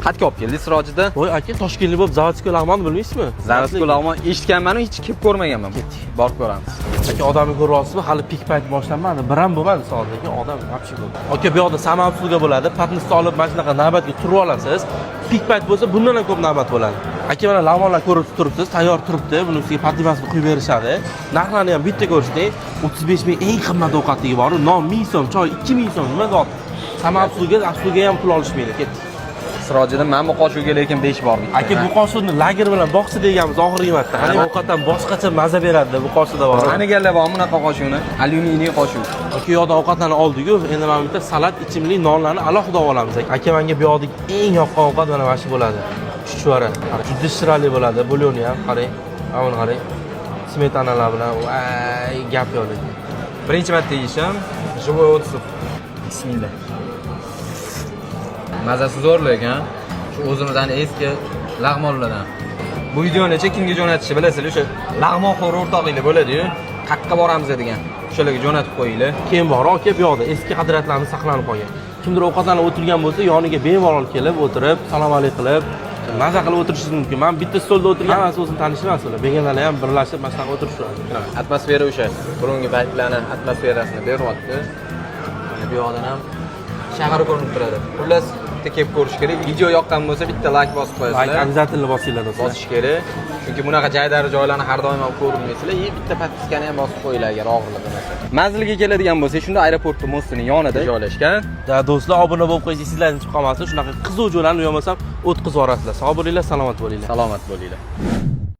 Qayerga olib keldik, Sirojiddin? Voy aka, toshkentlik bo'lib заводской lag'monni bilmaysizmi? Заводской lag'mon eshitganman, hech kelib ko'rmaganman. Ketdik. Borib ko'ramiz. Aka, odamni ko'ryapsizmi? Hali пик payt boshlanmadi. Bir ham bo'lmadi soat, lekin odam вообще ko'p. Aka, bu yoqda самообслуга bo'ladi. Поднос olib mana shunaqa navbatga turib olasiz. Пик payt bo'lsa, bundan ham ko'p navbat bo'ladi. Aka, mana lag'monlar ko'rib turibsiz, tayyor turibdi. Buni ustiga подливасini quyib berishadi. Narxlarni ham bitta ko'rishdik. 35 ming eng qimmat ovqatligi bor. Non 1000 so'm, choy 2000 so'm. Nima deyapti? Самообслуга, обслуга ham pul olishmaydi. Ketdik. Sirojiddin, mana bu qoshiqga lekin 5 bor bitta. Aka, bu qoshiqni lager bilan bog'cha deganmiz oxirgi marta. Qani, ovqatdan boshqacha maza beradi bu qoshiqda bor. Taniganlar bormi bunaqa qoshiqni? Alyuminiy qoshiq. Aka, u yoqdan ovqatlarni oldik-ku, endi mana bitta salat, ichimlik, nonlarni alohida olamiz. Aka, menga bu yoqdagi eng yoqqan ovqat mana shu bo'ladi. Chuchvara. Juda shirali bo'ladi, bulyoni ham qarang. Mana buni qarang. Smetanalar bilan, voy, gap yo'q lekin. Birinchi marta yeyishim, живой отзыв. Bismillah. Mazasi zo'r lekin, shu o'zimizdan eski lag'monlardan. Bu videoni kimga jo'natishni bilasizlar, o'sha lag'monxo'r o'rtog'inglar bo'ladi-yu, qayerga boramiz degan. O'shalarga jo'natib qo'yinglar. Keyin bor aka, bu yoqda eski qadriyatlarimiz saqlanib qolgan. Kimdir ovqatlanib o'tirgan bo'lsa, yoniga bemalol kelib o'tirib, salom alik qilib, maza qilib o'tirishingiz mumkin. Men bitta stolda o'tirgan, hammasi o'zini tanish emas ular. Begonalar ham birlashib mana shunaqa o'tirishadi. Atmosfera o'sha burungi paytlarni atmosferasini beryapti. Mana bu yoqdan ham shahar ko'rinib turadi. Xullas, bitta kelib ko'rish kerak. Video yoqqan bo'lsa, bitta like bosib Like qo'yasizlar. Обязательно bosinglar, do'stlar. Bosish kerak. Chunki bunaqa jaydari joylarni har doim ham ko'rmaysilar. И bitta подписка ni ham bosib qo'yinglar agar og'irlik bo'lmasa. Manzilga keladigan bo'lsak, shunda aeroportni мост ini yonida joylashgan. Да, do'stlar, obuna bo'lib qo'ysangiz, sizlardan chiqib qolmasin. Shunaqa qiziq joylarni bo'lmasam o'tkazib yuborasizlar. Sog' bo'linglar, salomat bo'linglar. Salomat bo'linglar.